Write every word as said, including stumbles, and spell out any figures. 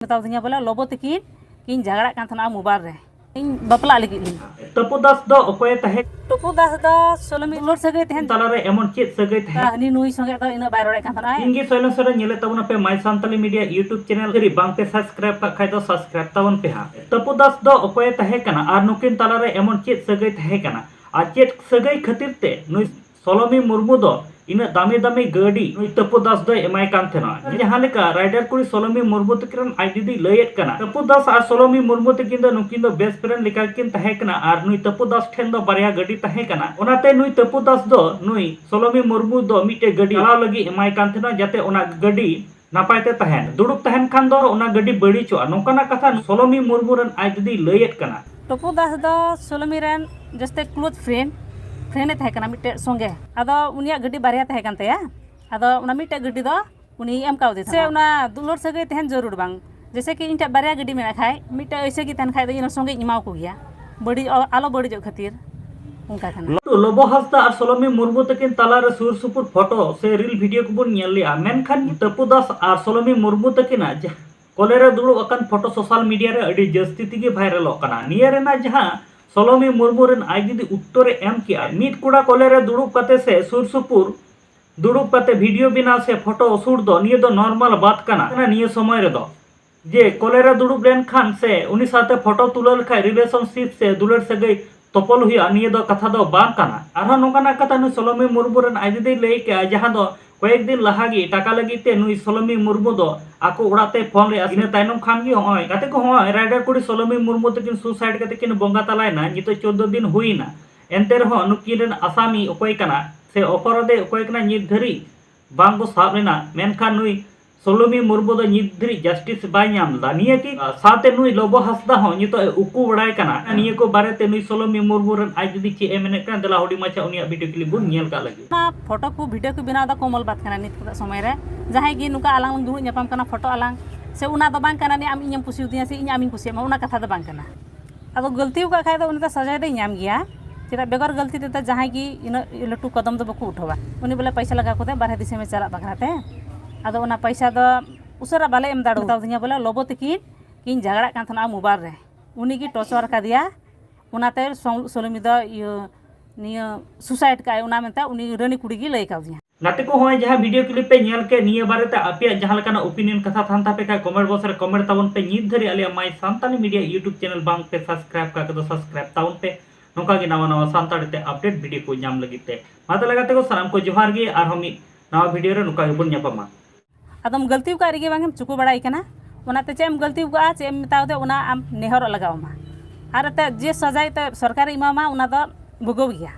ᱢᱮᱛᱟᱣ ᱫᱤᱧᱟ ᱵᱚᱞᱮ ᱞᱚᱵᱚ ᱛᱤᱠᱤᱱ ᱠᱤᱱ ᱡᱷᱟᱜᱽᱲᱟᱜ ᱠᱟᱱ ᱛᱟᱦᱮᱱᱟ ᱢᱳᱵᱟᱭᱤᱞ ᱨᱮ, ᱤᱧ ᱵᱟᱯᱞᱟᱜ ᱞᱟᱹᱜᱤᱫ ᱞᱤᱧ᱾ ᱛᱟᱹᱯᱩ ᱫᱟᱥ ᱫᱚ ᱚᱠᱚᱭᱮ ᱛᱟᱦᱮᱸ ᱴᱩᱯᱩ ᱫᱟᱥ ᱫᱚ ᱥᱳᱞᱳᱢᱤ ᱫᱩᱞᱟᱹᱲ ᱥᱟᱹᱜᱟᱹᱭ ᱛᱟᱦᱮᱱ ᱛᱟᱞᱟᱨᱮ ᱮᱢᱚᱱ ᱪᱮᱫ ᱥᱟᱹᱜᱟᱹᱭ ᱛᱟᱦᱮᱸ? ᱦᱟᱹᱱᱤ ᱱᱩᱭ ᱥᱚᱸᱜᱮ ᱫᱚ ᱤᱱᱟᱹᱜ ᱵᱟᱭ ᱨᱚᱲᱮᱫ ᱠᱟᱱ ᱛᱟᱦᱮᱱᱟ᱾ ᱤᱧ ᱜᱮ ᱥᱚᱭᱞᱮᱱ ᱥᱚᱨᱮᱱ, ᱧᱮᱞᱮᱫ ᱛᱟᱵᱚᱱᱟᱯᱮ My Santali Media YouTube channel᱾ ᱡᱩᱫᱤ ᱵᱟᱝ ᱯᱮ subscribe ᱠᱟᱜ ᱠᱷᱟᱡ ᱫᱚ subscribe ᱛᱟᱵᱚᱱ ᱯᱮ ᱦᱟᱸᱜ᱾ ᱛᱟᱹᱯᱩ ᱫᱟᱥ ᱫᱚ ᱚᱠᱚᱭᱮ ᱛᱟᱦᱮᱸ ᱠᱟᱱᱟ ᱟᱨ ᱱᱩᱠᱤᱱ ᱛᱟᱞᱟᱨᱮ ᱮᱢᱚᱱ ᱪᱮᱫ ᱥᱟᱹᱜᱟᱹᱭ ᱛᱟᱦᱮᱸ ᱠᱟᱱᱟ ᱟᱨ ᱪᱮᱫ ᱥᱟᱹᱜᱟᱹᱭ ᱠᱷᱟᱹᱛᱤᱨ ᱛᱮ ᱱᱩᱭ ᱥᱳᱞᱳᱢᱤ ᱢᱩᱨᱢᱩ ᱫᱚ ᱤᱱᱟᱹᱜ ᱫᱟᱢᱤ ᱫᱟᱢᱤ ᱜᱟᱹᱰᱤ ᱱᱩᱭ ᱛᱟᱹᱯᱩ ᱫᱟᱥ ᱫᱚᱭ ᱮᱢᱟᱭ ᱠᱟᱱ ᱛᱟᱦᱮᱱᱟ? ᱡᱟᱦᱟᱸ ᱞᱮᱠᱟ ᱨᱟᱭᱰᱟᱨ ᱠᱩᱲᱤ ᱥᱳᱞᱳᱢᱤ ᱢᱩᱨᱢᱩ ᱛᱟᱹᱠᱤᱱ ᱨᱮᱱ ᱟᱡ ᱫᱤᱫᱤᱭ ᱞᱟᱹᱭᱮᱫ ᱠᱟᱱᱟ, ᱛᱟᱹᱯᱩ ᱫᱟᱥ ᱟᱨ ᱥᱳᱞᱳᱢᱤ ᱢᱩᱨᱢᱩ ᱛᱟᱹᱠᱤᱱ ᱫᱚ ᱱᱩᱠᱤᱱ ᱫᱚ best friend ᱞᱮᱠᱟ ᱠᱤᱱ ᱛᱟᱦᱮᱸ ᱠᱟᱱᱟ ᱟᱨ ᱱᱩᱭ ᱛᱟᱹᱯᱩ ᱫᱟᱥ ᱴᱷᱮᱱ ᱫᱚ ᱵᱟᱨᱭᱟ ᱜᱟᱹᱰᱤ ᱛᱟᱦᱮᱸ ᱠᱟᱱᱟ᱾ ᱚᱱᱟᱛᱮ ᱱᱩᱭ ᱛᱟᱹᱯᱩ ᱫᱟᱥ ᱫᱚ ᱱᱩᱭ ᱥᱳᱞᱳᱢᱤ ᱢᱩᱨᱢᱩ ᱫᱚ ᱢᱤᱫᱴᱮᱡ ᱜᱟᱹᱰᱤ ᱪᱟᱞᱟᱣ ᱞᱟᱹᱜᱤᱫ ᱮᱢᱟᱭ ᱠᱟᱱ ᱛᱟᱦᱮᱱᱟ, ᱡᱟᱛᱮ ᱚᱱᱟ ᱜᱟᱹᱰᱤ ᱱᱟᱯᱟᱭ ᱛᱮ ᱛᱟᱦᱮᱱ᱾ ᱫᱩᱲᱩᱵ ᱛᱟᱦᱮᱱ ᱠᱷᱟᱱ ᱫᱚ ᱚᱱᱟ ᱜᱟᱹᱰᱤ ᱵᱟᱹᱲᱤᱡᱚᱜᱼᱟ, ᱱᱚᱝᱠᱟᱱᱟᱜ ᱠᱟᱛᱷᱟ ᱥᱳᱞᱳᱢᱤ ᱢᱩᱨᱢᱩ ᱨᱮᱱ ᱟᱡ ᱫᱤᱫᱤᱭ ᱞᱟᱹᱭᱮᱫ ᱠᱟᱱᱟ᱾ ᱛᱟᱹᱯᱩ ᱫᱟᱥ ᱫᱚ ᱥᱳᱞᱳᱢᱤ ᱨᱮᱱ just a close friend, friend ᱮ ᱛᱟᱦᱮᱸ ᱠᱟᱱᱟ ᱢᱤᱫᱴᱮᱡ ᱥᱚᱸᱜᱮ᱾ ᱟᱫᱚ ᱩᱱᱤᱭᱟᱜ ᱜᱟᱹᱰᱤ ᱵᱟᱨᱭᱟ ᱛᱟᱦᱮᱸ ᱠᱟᱱ ᱛᱟᱭᱟ, ᱟᱫᱚ ᱚᱱᱟ ᱢᱤᱫᱴᱮᱡ ᱜᱟᱹᱰᱤ ᱫᱚ ᱩᱱᱤᱭ ᱮᱢ ᱠᱟᱣᱫᱮ ᱥᱮ ᱛᱟᱦᱮᱱᱟ᱾ ᱚᱱᱟ ᱫᱩᱞᱟᱹᱲ ᱥᱟᱹᱜᱟᱹᱭ ᱛᱟᱦᱮᱱ ᱡᱟᱹᱨᱩᱲ ᱵᱟᱝ, ᱡᱮᱭᱥᱮ ᱠᱤ ᱤᱧ ᱴᱷᱮᱱ ᱵᱟᱨᱭᱟ ᱜᱟᱹᱰᱤ ᱢᱮᱱᱟᱜ ᱠᱷᱟᱡ, ᱢᱤᱫᱴᱮᱡ ᱮᱭᱥᱮ ᱜᱮ ᱛᱟᱦᱮᱱ ᱠᱷᱟᱡ ᱫᱚ ᱤᱧ ᱚᱱᱟ ᱥᱚᱸᱜᱮᱧ ᱮᱢᱟᱣ ᱠᱚ ᱜᱮᱭᱟ, ᱵᱟᱹᱲᱤᱡ ᱟᱞᱚ ᱵᱟᱹᱲᱤᱡᱚᱜ ᱠᱷᱟᱹᱛᱤᱨ, ᱚᱱᱠᱟ ᱠᱟᱱᱟ᱾ ᱞᱚᱵᱚ ᱦᱟᱸᱥᱫᱟ ᱟᱨ ᱥᱳᱞᱳᱢᱤ ᱢᱩᱨᱢᱩ ᱛᱟᱹᱠᱤᱱ ᱛᱟᱞᱟᱨᱮ ᱥᱩᱨ ᱥᱩᱯᱩᱨ ᱯᱷᱳᱴᱳ ᱥᱮ ᱨᱤᱞ ᱵᱷᱤᱰᱤᱭᱳ ᱠᱚᱵᱚᱱ ᱧᱮᱞ ᱞᱮᱜᱼᱟ, ᱢᱮᱱᱠᱷᱟᱱ ᱛᱟᱹᱯᱩ ᱫᱟᱥ ᱟᱨ ᱥᱳᱞᱳᱢᱤ ᱢᱩᱨᱢᱩ ᱛᱟᱹᱠᱤᱱᱟᱜ ᱡᱟᱦᱟᱸ ᱠᱚᱞᱮ ᱨᱮ ᱫᱩᱲᱩᱵ ᱟᱠᱟᱱ ᱯᱷᱳᱴᱳ ᱥᱳᱥᱟᱞ ᱢᱤᱰᱤᱭᱟ ᱨᱮ ᱟᱹᱰᱤ ᱡᱟᱹᱥᱛᱤ ᱛᱮᱜᱮ ᱵᱷᱟᱭᱨᱟᱞᱚᱜ ᱠᱟᱱᱟ᱾ ᱱᱤᱭᱟᱹ ᱨᱮᱱᱟᱜ ᱡᱟᱦᱟᱸ ᱥᱳᱞᱳᱢᱤ ᱢᱩᱨᱢᱩ ᱨᱮᱱ ᱟᱡ ᱫᱤᱫᱤ ᱩᱛᱛᱚᱨᱮ ᱮᱢ ᱠᱮᱜᱼᱟ, ᱢᱤᱫ ᱠᱚᱲᱟ ᱠᱚᱞᱮ ᱨᱮ ᱫᱩᱲᱩᱵ ᱠᱟᱛᱮ ᱥᱮ ᱥᱩᱨ ᱥᱩᱯᱩᱨ ᱫᱩᱲᱩᱵ ᱠᱟᱛᱮ ᱵᱷᱤᱰᱤᱭᱳ ᱵᱮᱱᱟᱣ ᱥᱮ ᱯᱷᱳᱴᱳ ᱥᱩᱴ ᱫᱚ ᱱᱤᱭᱟᱹ ᱫᱚ ᱱᱚᱨᱢᱟᱞ ᱵᱟᱛ ᱠᱟᱱᱟ᱾ ᱱᱤᱭᱟᱹ ᱥᱚᱢᱚᱭ ᱨᱮᱫᱚ ᱡᱮ ᱠᱚᱞᱮ ᱨᱮ ᱫᱩᱲᱩᱵ ᱞᱮᱱᱠᱷᱟᱱ ᱥᱮ ᱩᱱᱤ ᱥᱟᱶᱛᱮ ᱯᱷᱳᱴᱳ ᱛᱩᱞᱟᱹᱣ ᱞᱮᱠᱷᱟᱡ ᱨᱤᱞᱮᱥᱚᱱᱥᱤᱯ ᱥᱮ ᱫᱩᱞᱟᱹᱲ ᱥᱟᱹᱜᱟᱹᱭ ᱛᱚᱯᱚᱞ ᱦᱩᱭᱩᱜᱼᱟ, ᱱᱤᱭᱟᱹ ᱫᱚ ᱠᱟᱛᱷᱟ ᱫᱚ ᱵᱟᱝ ᱠᱟᱱᱟ᱾ ᱟᱨᱦᱚᱸ ᱱᱚᱝᱠᱟᱱᱟᱜ ᱠᱟᱛᱷᱟ ᱱᱩᱭ ᱥᱳᱞᱳᱢᱤ ᱢᱩᱨᱢᱩ ᱨᱮᱱ ᱟᱡ ᱫᱤᱫᱤᱭ ᱞᱟᱹᱭ ᱠᱮᱜᱼᱟ, ᱡᱟᱦᱟᱸ ᱫᱚ ᱠᱚᱭᱮᱠ ᱫᱤᱱ ᱞᱟᱦᱟ ᱜᱮ ᱴᱟᱠᱟ ᱞᱟᱹᱜᱤᱫ ᱛᱮ ᱱᱩᱭ ᱥᱳᱞᱳᱢᱤ ᱢᱩᱨᱢᱩ ᱫᱚ ᱟᱠᱚ ᱚᱲᱟᱜ ᱛᱮᱭ ᱯᱷᱳᱱ ᱞᱮᱜᱼᱟ᱾ ᱤᱱᱟᱹ ᱛᱟᱭᱱᱚᱢ ᱠᱷᱟᱱ ᱜᱮ ᱦᱚᱸᱜᱼᱚᱭ ᱜᱟᱛᱮ ᱠᱚ, ᱦᱚᱸᱜᱼᱚᱭ ᱨᱟᱭᱰᱟᱨ ᱠᱩᱲᱤ ᱥᱳᱞᱳᱢᱤ ᱢᱩᱨᱢᱩ ᱛᱟᱹᱠᱤᱱ ᱥᱩᱥᱟᱭᱤᱰ ᱠᱟᱛᱮ ᱠᱤᱱ ᱵᱚᱸᱜᱟ ᱛᱟᱞᱟᱭᱮᱱᱟ᱾ ᱱᱤᱛᱚᱜ ᱪᱳᱫᱫᱳ ᱫᱤᱱ ᱦᱩᱭᱱᱟ, ᱮᱱᱛᱮ ᱨᱮᱦᱚᱸ ᱱᱩᱠᱤᱱ ᱨᱮᱱ ᱟᱥᱟᱢᱤ ᱚᱠᱚᱭ ᱠᱟᱱᱟ ᱥᱮ ᱚᱯᱚᱨᱟᱫᱷᱤ ᱚᱠᱚᱭ ᱠᱟᱱᱟ ᱱᱤᱛ ᱫᱷᱟᱹᱨᱤᱡ ᱵᱟᱝ ᱠᱚ ᱥᱟᱵ ᱞᱮᱱᱟ᱾ ᱢᱮᱱᱠᱷᱟᱱ ᱱᱩᱭ ᱥᱳᱞᱳᱢᱤ ᱢᱩᱨᱢᱩ ᱫᱚ ᱱᱤᱛ ᱫᱷᱟᱹᱨᱤᱡ ᱡᱟᱥᱴᱤᱥ ᱵᱟᱭ ᱧᱟᱢ ᱞᱮᱫᱟ᱾ ᱱᱤᱭᱟᱹ ᱠᱤ, ᱟᱨ ᱥᱟᱶᱛᱮ ᱱᱩᱭ ᱞᱚᱵᱚ ᱦᱟᱸᱥᱫᱟ ᱦᱚᱸ ᱱᱤᱛᱚᱜ ᱮ ᱩᱠᱩ ᱵᱟᱲᱟᱭ ᱠᱟᱱᱟ᱾ ᱱᱤᱭᱟᱹ ᱠᱚ ᱵᱟᱨᱮᱛᱮ ᱱᱩᱭ ᱥᱳᱞᱳᱢᱤ ᱢᱩᱨᱢᱩ ᱨᱮᱱ ᱟᱡ ᱫᱤᱫᱤ ᱪᱮᱫ ᱮ ᱢᱮᱱᱮᱫ ᱠᱟᱱᱟ, ᱫᱮᱞᱟ ᱦᱩᱰᱤᱧ ᱢᱟᱪᱷᱟ ᱩᱱᱤᱭᱟᱜ ᱵᱷᱤᱰᱤᱭᱳ ᱠᱞᱤᱯ ᱵᱚᱱ ᱧᱮᱞ ᱠᱟᱜ ᱞᱟᱹᱜᱤᱫ᱾ ᱚᱱᱟ ᱯᱷᱳᱴᱳ ᱠᱚ ᱵᱷᱤᱰᱤᱭᱳ ᱠᱚ ᱵᱮᱱᱟᱣ ᱫᱚ ᱠᱚᱢᱚᱞ ᱵᱟᱛ ᱠᱟᱱᱟ ᱱᱤᱛ ᱠᱟᱛᱮ ᱥᱚᱢᱚᱭ ᱨᱮ᱾ ᱡᱟᱦᱟᱸᱭ ᱜᱮ ᱱᱚᱝᱠᱟ ᱟᱞᱟᱝ ᱞᱟᱝ ᱫᱩᱲᱩᱵ ᱧᱟᱯᱟᱢ ᱠᱟᱱᱟ, ᱯᱷᱳᱴᱳ ᱟᱞᱟᱝ, ᱥᱮ ᱚᱱᱟ ᱫᱚ ᱵᱟᱝ ᱠᱟᱱᱟ ᱱᱤᱭᱟᱹ ᱟᱢ ᱤᱧᱮᱢ ᱠᱩᱥᱤᱭᱟᱫᱤᱧᱟ ᱥᱮ ᱤᱧ ᱟᱢᱤᱧ ᱠᱩᱥᱤᱭᱟᱢᱟ, ᱚᱱᱟ ᱠᱟᱛᱷᱟ ᱫᱚ ᱵᱟᱝ ᱠᱟᱱᱟ᱾ ᱟᱫᱚ ᱜᱟᱹᱞᱛᱤ ᱟᱠᱟᱫ ᱠᱷᱟᱡ ᱫᱚ ᱩᱱᱤ ᱫᱚ ᱥᱟᱡᱟᱭ ᱫᱚᱭ ᱧᱟᱢ ᱜᱮᱭᱟ᱾ ᱪᱮᱫᱟᱜ ᱵᱮᱜᱚᱨ ᱜᱟᱹᱞᱛᱤ ᱛᱮᱫᱚ ᱡᱟᱦᱟᱸᱭ ᱜᱮ ᱤᱱᱟᱹᱜ ᱞᱟᱹᱴᱩ ᱠᱚᱫᱚᱢ ᱫᱚ ᱵᱟᱠᱚ ᱩᱴᱷᱟᱹᱣᱟ᱾ ᱩᱱᱤ ᱵᱚᱞᱮ ᱯᱚᱭᱥᱟ ᱞᱟᱜᱟᱣ ᱠᱟᱛᱮ ᱵᱟᱨᱦᱮ ᱫᱤᱥᱚᱢᱮ ᱪᱟᱞᱟᱜ ᱵᱟᱠᱷᱨᱟ ᱛᱮ᱾ ᱟᱫᱚ ᱚᱱᱟ ᱯᱚᱭᱥᱟ ᱫᱚ ᱩᱥᱟᱹᱨᱟ ᱵᱟᱞᱮ ᱮᱢ ᱫᱟᱲᱮ ᱢᱮᱛᱟᱣ ᱫᱤᱧᱟ ᱵᱚᱞᱮ ᱞᱚᱵᱚ ᱛᱤᱠᱤᱱ ᱠᱤᱱ ᱡᱷᱟᱜᱽᱲᱟᱜ ᱠᱟᱱ ᱛᱟᱦᱮᱱᱟ ᱢᱳᱵᱟᱭᱤᱞ ᱨᱮ, ᱩᱱᱤ ᱜᱮ ᱴᱚᱨᱪᱟᱨ ᱠᱟᱫᱮᱭᱟ᱾ ᱚᱱᱟᱛᱮ ᱥᱚᱝ- ᱥᱳᱞᱳᱢᱤ ᱫᱚ ᱤᱭᱟᱹ ᱱᱤᱭᱟᱹ ᱥᱩᱥᱟᱭᱤᱰ ᱠᱟᱜᱼᱟᱭ, ᱚᱱᱟ ᱢᱮᱱᱛᱮ ᱩᱱᱤ ᱨᱟᱹᱱᱤ ᱠᱩᱲᱤ ᱜᱮ ᱞᱟᱹᱭ ᱠᱟᱣᱫᱤᱧᱟ᱾ ᱜᱟᱛᱮ ᱠᱚ, ᱦᱚᱸᱜᱼᱚᱭ ᱡᱟᱦᱟᱸ ᱵᱷᱤᱰᱤᱭᱳ ᱠᱞᱤᱯ ᱯᱮ ᱧᱮᱞ ᱠᱮᱫ, ᱱᱤᱭᱟᱹ ᱵᱟᱨᱮᱛᱮ ᱟᱯᱮᱭᱟᱜ ᱡᱟᱦᱟᱸ ᱞᱮᱠᱟᱱᱟᱜ ᱳᱯᱤᱱᱤᱭᱚᱱ ᱠᱟᱛᱷᱟ ᱛᱟᱦᱮᱱ ᱛᱟᱯᱮ ᱠᱷᱟᱱ ᱠᱚᱢᱮᱱᱴ ᱵᱚᱠᱥ ᱨᱮ ᱠᱚᱢᱮᱱᱴ ᱛᱟᱵᱚᱱ ᱯᱮ᱾ ᱱᱤᱛ ᱫᱷᱟᱹᱨᱤᱡ ᱟᱞᱮᱭᱟᱜ ᱢᱟᱭ ᱥᱟᱱᱛᱟᱞᱤ ᱢᱤᱰᱤᱭᱟ ᱤᱭᱩᱴᱩᱵᱽ ᱪᱮᱱᱮᱞ ᱵᱟᱝ ᱯᱮ ᱥᱟᱵᱥᱠᱨᱟᱭᱤᱵ ᱠᱟᱜ ᱠᱚᱫᱚ ᱥᱟᱵᱥᱠᱨᱟᱭᱤᱵ ᱛᱟᱵᱚᱱ ᱯᱮ, ᱱᱚᱝᱠᱟ ᱜᱮ ᱱᱟᱣᱟ ᱱᱟᱣᱟ ᱥᱟᱱᱛᱟᱲᱤ ᱛᱮ ᱟᱯᱰᱮᱴ ᱵᱷᱤᱰᱤᱭᱳ ᱠᱚ ᱧᱟᱢ ᱞᱟᱹᱜᱤᱫ ᱛᱮ᱾ ᱢᱟ ᱛᱟᱦᱚᱞᱮ ᱜᱟᱛᱮ ᱠᱚ, ᱥᱟᱱᱟᱢ ᱠᱚ ᱡᱚᱦᱟᱨ ᱜᱮ, ᱟᱨᱦᱚᱸ ᱢᱤᱫ ᱱᱟᱣᱟ ᱵᱷᱤᱰᱤᱭᱳ ᱨᱮ ᱱᱚᱝᱠᱟ ᱜᱮᱵᱚᱱ ᱧᱟᱯᱟᱢᱟ᱾ ᱟᱫᱚᱢ ᱜᱟᱹᱞᱛᱤ ᱟᱠᱟᱫ ᱨᱮᱜᱮ ᱵᱟᱝ ᱮᱢ ᱪᱩᱠᱩ ᱵᱟᱲᱟᱭ ᱠᱟᱱᱟ, ᱚᱱᱟᱛᱮ ᱪᱮᱫ ᱮᱢ ᱜᱟᱹᱞᱛᱤ ᱟᱠᱟᱫᱼᱟ, ᱪᱮᱫ ᱮᱢ ᱢᱮᱛᱟᱣ ᱫᱮ, ᱚᱱᱟ ᱟᱢ ᱱᱮᱦᱚᱨᱚᱜ ᱞᱟᱜᱟᱣ ᱟᱢᱟ᱾ ᱟᱨ ᱮᱱᱛᱮᱫ ᱡᱮ ᱥᱟᱡᱟᱭ ᱛᱮ ᱥᱚᱨᱠᱟᱨᱮ ᱮᱢᱟᱢᱟ, ᱚᱱᱟ ᱫᱚ ᱵᱷᱳᱜᱚᱣ ᱜᱮᱭᱟ᱾